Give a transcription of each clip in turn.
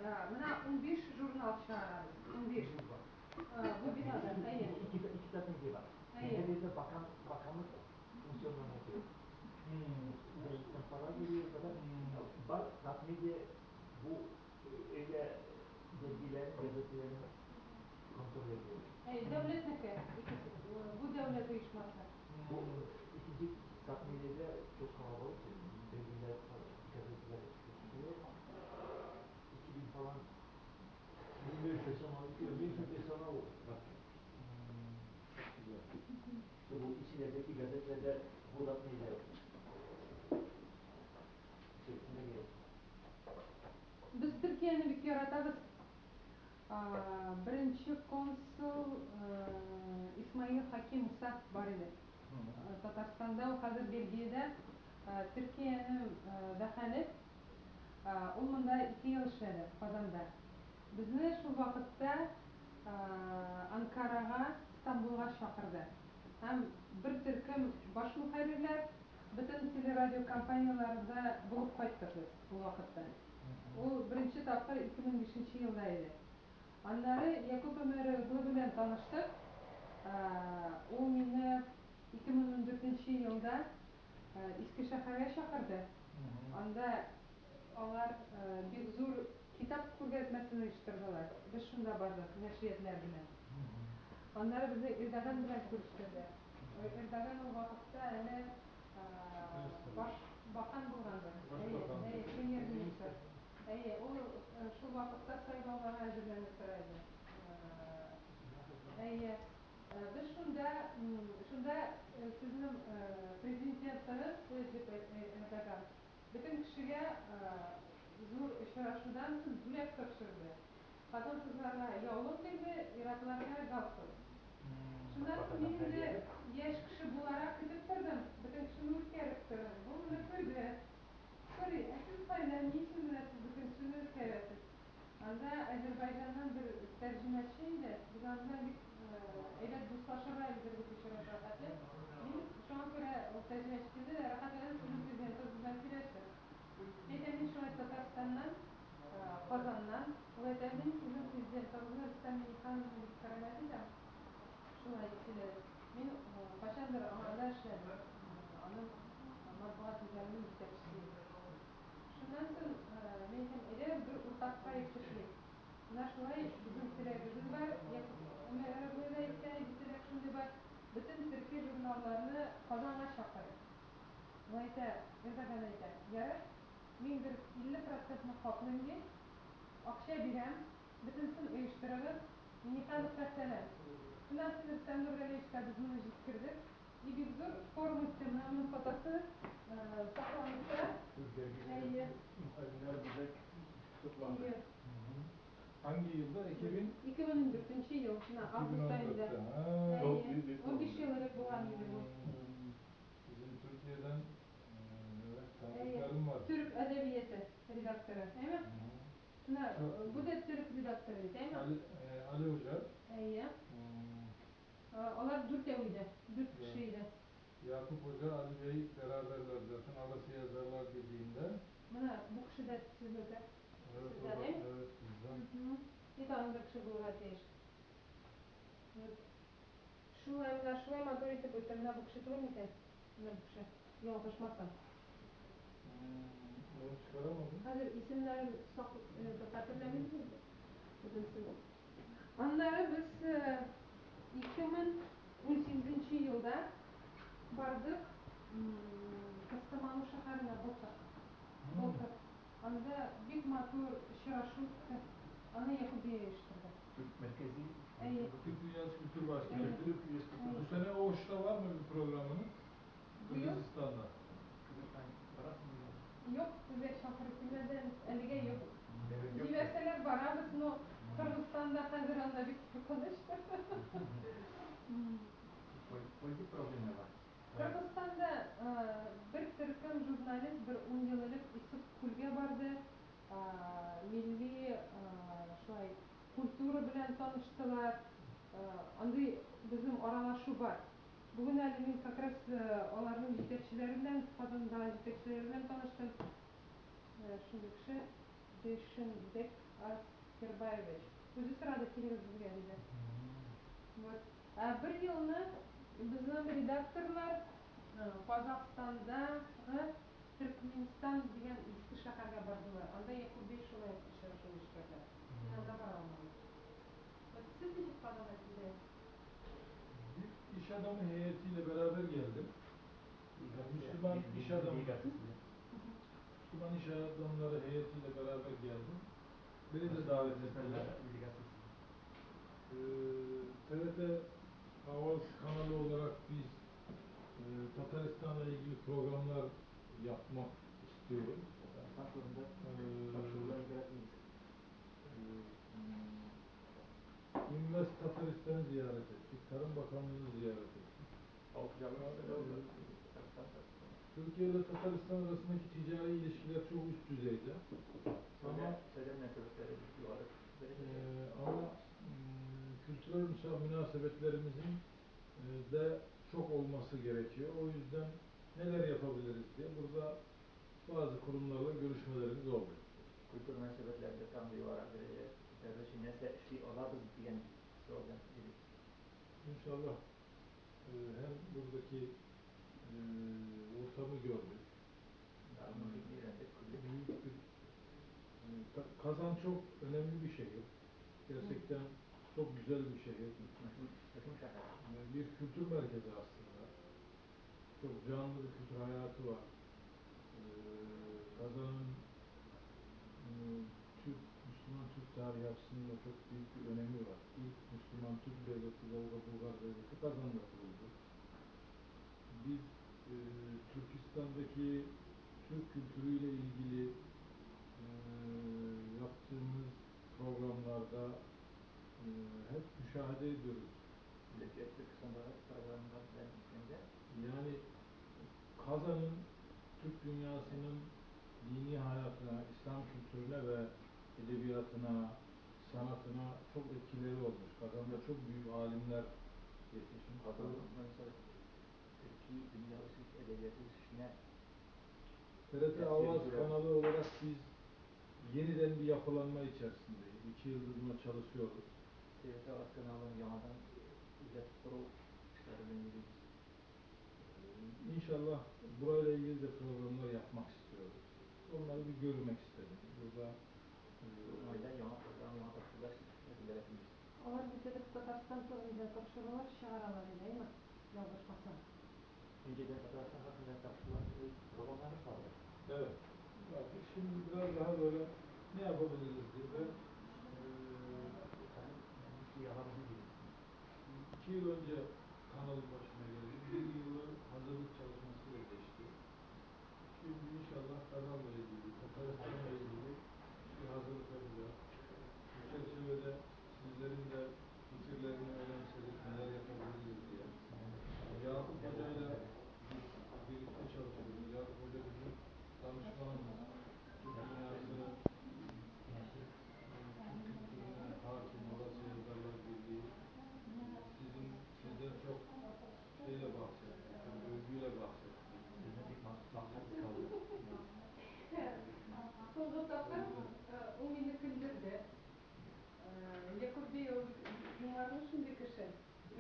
Менә 15 журнал чыгарабыз. 15. Бу бинада, әйе. İki, iki tane var. Әйе. Neredeyse bakan, bakanlık fonksiyonlarını yapıyor. Devletten para geliyor falan. Var, Tatmedya bu öyle dergilerin, gazetelerin kontrol ediyor. Әйе, дәүләтнеке. Икесе. Бу дәүләт оешмасы. Bu ikinci Tatmedya'da çok kalabalık. Dergiler, gazeteler çıkıyor. 2000 falan 1500. personel, 1500 personel var. Güzel. İşte bu içlerdeki gazetelerde bu Tatmedya şeklinde geliyor. Без Төркияне бик яратабыз. Беренче консул Исмаил Хаким Муса бар иде. Татарстанда, ул хәзер Бельгиядә. Төркиянең вәкале. Ул монда 2 ел эшләде, Казанда. Безне шул вакытта Анкарага, Стамбулга чакырды. Һәм бер төркем баш мөхәррирләр бөтен телерадио компанияләрендә булып кайттык без ул вакытта. Ул беренче тапкыр 2005 елда иде. Аннары Якуб Өмәроглу белән таныштык. Ул мине 2014 елда Иске шәһәргә чакырды. Анда алар бик зур китап күргәзмәсен оештырдылар. Без шунда бардык, нәшриятлар белән. Аннары безне Эрдоган белән күрештерде. Эрдоган ул вакытта әле баш бакан булгандыр. Башбакан. Әйе, премьер-министр. Әйе, ул шул вакытта сайлауларга әзерләнеп тора иде. Әйе, без шунда сезнең президентыгыз Реджеп Эрдоган бөтен кешегә зур очрашудан соң бүләк тапшырды. Хатын-кызларга яулык бирде, ир-атларга галстук. Шуннан соң мин инде яшь кеше буларак көтеп тордым, бөтен кешене үткәреп тордым. Бу мине күрде. Сорый, ә сез кайдан, ни өчен менә сез бөтен кешене үткәрәсез? Анда Азербайҗаннан бер тәрҗемәче инде, без аның бик әйбәт дуслашырга өлгердек очрашуга хәтле. Мин шуңа күрә ул тәрҗемәче килде дә, рәхәтләнеп сезнең президентыгыз белән сөйләштем. Әйтәм, мин шулай Татарстаннан, Казаннан. Ул әйтә, мин сезнең президентыгызны Рөстәм Миңнехановны бик хөрмәт итәм. Шулай дип сөйләде. Мин кайчандыр аңарда эшләдем. Аның матбугат үзәгенең җитәкчесе идем. Шуннан соң мин әйтәм, әйдә бер уртак проект эшлик. Менә шулай безнең теләгебез бар. Якуб Өмәроглу да әйткән иде, теләк шундый бар. Бөтен төрки журналларны Казанга чакырып. Ул әйтә, Эрдоган әйтә, ярар, мин бер 50%-ны каплыйм ди, акча бирәм, бөтенсен оештырыгыз, Миңнехановка сәлам. Шуннан соң Рөстәм Нургалиевичка без моны җиткердек. И бик зур форум үтте, менә моның фотосы сакланып тора. Әйе. Muhalliler bize toplandı. Әйе. Hangi yılda? 2000? 2014 ел, менә август аенда. 2014'te. Ha. Çok büyük bir 15 ел элек булган иде бу. Bizim Türkiye'den evet, tanıdıklarım var. Türk әдәбияты редакторы, әйме? Менә бу да төрек редакторы, әйме? Ali Hoca. Әйе. Алар дүртәү иде, дүрт кеше иде. Yakup Hoca, Ali Bey beraberler zaten Alasya Yazarlar Birliği'nde. Менә бу кеше дә сезнеке. Evet, Sizden, o da, değil mi? evet bizden. И тагын бер кеше булырга тиеш. Вот. Шулай менә шулай матур итеп үтте. Менә бу кеше түгел микән? Менә бу кеше. Ялгышмасам. Onu çıkaramadım. Хәзер исемнәрен хәтерләмим инде. Бөтенесен. Аннары без 2018 елда бардык Кастамону шәһәренә былтыр. Былтыр. Анда бик матур очрашу үтте. Аны Якуб бей оештырды. Türk merkezi. Әйе. Türk Dünyası Kültür Başkanı. Evet. Türk Dünyası Kültür Bu sene Oş'ta var mı bir programınız? Bu yıl? Kırgızistan'da. Юк, безгә чакырып килмәде, әлегә юк. Evet, yok. Җибәрсәләр барабыз, но Кыргызстанда хәзер анда бик куркыныч. Politik problemler var. Кыргызстанда бер төркем журналист бер 10 ел элек Иссык күлгә барды, милли шулай культура белән таныштылар. Андый безнең аралашу бар. Бүген әле мин как раз аларның җитәкчеләре белән, Казанда җитәкчеләре белән таныштым. Шундый кеше. Дүйшенбек Аскербаевич. Үзе сорады, килегез безгә, диде. Вот. Ә бер елны безнең редакторлар Казахстандагы Төркменстан дигән иске шәһәргә бардылар. Анда Якуб бей шулай ук очрашу оештырды. Мин анда бара алмадым. Вот сез ничек Казанга килдегез? Bir iş adamı heyetiyle beraber geldim. Müslüman iş adamı. Müslüman iş adamları heyetiyle beraber geldim. Beni de davet ettiler. TRT Avaz kanalı olarak biz Tataristan'la ilgili programlar yapmak istiyoruz. Invest Tataristan'ı ziyaret ettik, Tarım Bakanlığı'nı ziyaret ettik. Türkiye ile Tataristan arasındaki ticari ilişkiler çok üst düzeyde. Ama ama kültürel münasebetlerimizin de çok olması gerekiyor. O yüzden neler yapabiliriz diye burada bazı kurumlarla görüşmelerimiz oldu. Kültür münasebetlerde tam yuvarlak derece devlet nese işli olabız diyen slogan dedik. İnşallah hem buradaki ortamı gördük. Büyük bir Kazan çok önemli bir şehir. Gerçekten çok güzel bir şehir. Bir kültür merkezi aslında. Çok canlı bir kültür hayatı var. Kazan'ın Türk, Müslüman Türk tarihi açısından çok büyük bir önemi var. İlk Müslüman Türk devleti, Volga Bulgar devleti Kazan'da kuruldu. Biz Türkistan'daki Türk kültürüyle ilgili yaptığımız programlarda hep müşahede ediyoruz. Yani Kazan'ın Türk dünyasının dini hayatına, İslam kültürüne ve edebiyatına, sanatına çok etkileri olmuş. Kazan'da çok büyük alimler yetişmiş. TRT Avaz kanalı olarak biz yeniden bir yapılanma içerisindeyiz. 2 yıldır buna çalışıyoruz. TRT Avaz kanalının yamadan İnşallah burayla ilgili de programlar yapmak istiyoruz. Onları bir görmek istedim. Burada Onlar bizde de Tatarstan turunda tapşırılar, şağıralar değil mi? Yanlışmasam. Önceden Tatarstan hakkında tapşırılan programlar vardı. Evet. Şimdi biraz daha böyle ne yapabiliriz diye ben 2 yıl önce kanalın başına geldim. 1 yılı hazırlık çalışmasıyla geçti. Şimdi inşallah Kazan'la ilgili, Tataristan'la ilgili bir hazırlık yapacağız. Bu çerçevede sizlerin de fikirlerini önemsedik, neler yapabiliriz diye. Yakup Hoca'yla biz birlikte çalışıyoruz. Yakup Hoca bizim danışmanımız. Türk dünyasının, Türk kültürüne hakim Avrasya Yazarlar Birliği. Sizden çok şeyle bahsetti, çok övgüyle bahsetti. Soňky tapgyr ol meni güldürdi. Yakup bey ol yumarlı şunday kişi.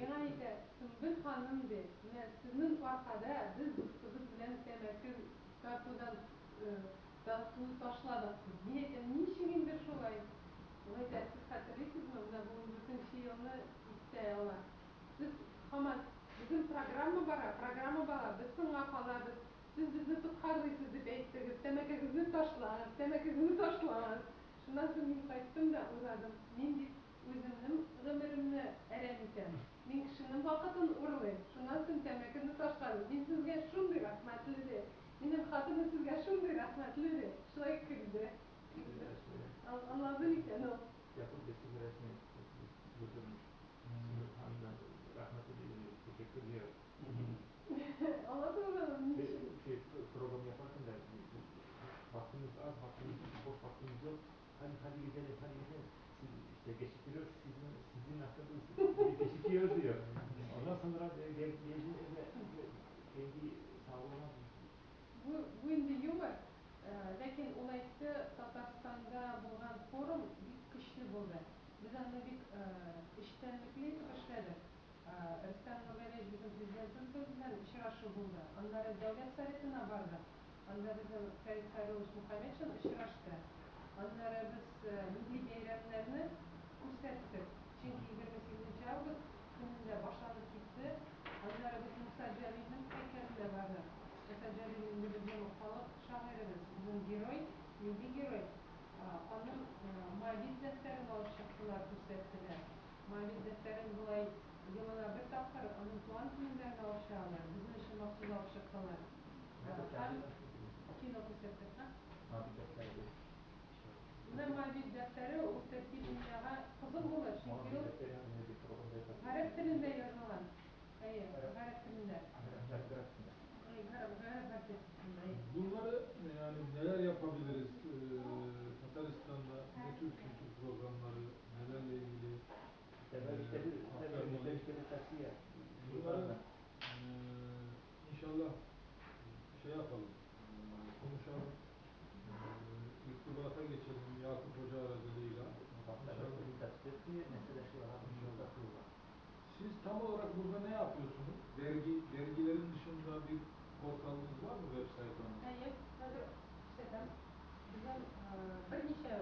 Миңа әйтә, Сөмбел ханым ди, менә сезнең аркада без дустыбыз белән тәмәке тартудан тартуны ташладык. Мин әйтәм, ничек инде шулай? Ул әйтә, сез хәтерлисезме, менә бу 14 елны истә ала. Сез һаман безнең программа бара, программа бара, без соңга калабыз. Сез безне тоткарлыйсыз дип әйттегез, тәмәкегезне ташлагыз, тәмәкегезне ташлагыз. Шуннан соң мин кайттым да уйладым, мин дип үземнең гомеремне әрәм итәм. Мин кешенең вакытын урлыйм. Шуннан соң тәмәкемне ташладым. Мин сезгә шундый рәхмәтле ди. Минем хатыным сезгә шундый рәхмәтле ди. Шулай көлде. Anladın икән ул. Yakup Bey sizi resmi götürmüş. Hanımdan rahmetli teşekkür ediyor. Anladın mı? Şey, program yaparken de vaktimiz az, vaktimiz boş vaktimiz yok. Hadi hadi gidelim, hadi gidelim. Siz işte geciktiriyoruz, sizin hakkınız gecikiyor diyor. Ondan sonra kendi sağlığına Bu indi юмор. Ләкин ул әйтте, Татарстанда булган форум бик көчле булды. Без аны бик эчтәнлекле итеп эшләдек. Рөстәм Нургалиевич безнең президентыбыз белән очрашу булды. Аннары Дәүләт Советына бардык. Анда безнең Фәрит Хәйруллович Мөхәммәтшин очрашты. Аннары без милли бәйрәмнәрне күрсәттек. Чөнки 28 август көнендә башланып китте. Аннары без Муса Җәлилнең һәйкәленә бардык. Муса Җәлил инде безнең халык шагыйребез, безнең герой, милли герой. Аның Моабит дәфтәрен алып чыктылар, күрсәттеләр. Моабит дәфтәрен болай елына бер тапкыр аның туган көнендә генә алып чыгалар. Безнең өчен махсус алып чыктылар. Һәм кино күрсәттек, ха? Моабит дәфтәре. Менә Моабит дәфтәре ул төрки дөньяга кызык булыр, чөнки ул гарәп телендә язылган. Әйе, гарәп телендә. Әйе, гарәп гарәп телендә. Bunları yani neler yapabiliriz? Tataristan'da ne tür kültür programları, nelerle ilgili bunları inşallah şey yapalım, konuşalım, irtibata geçelim Yakup Hoca aracılığıyla. Siz tam olarak burada ne yapıyorsunuz? Dergilerin dışında bir portalınız var mı, web sayfanız? Әйе, хәзер күрсәтәм. Безнең берничә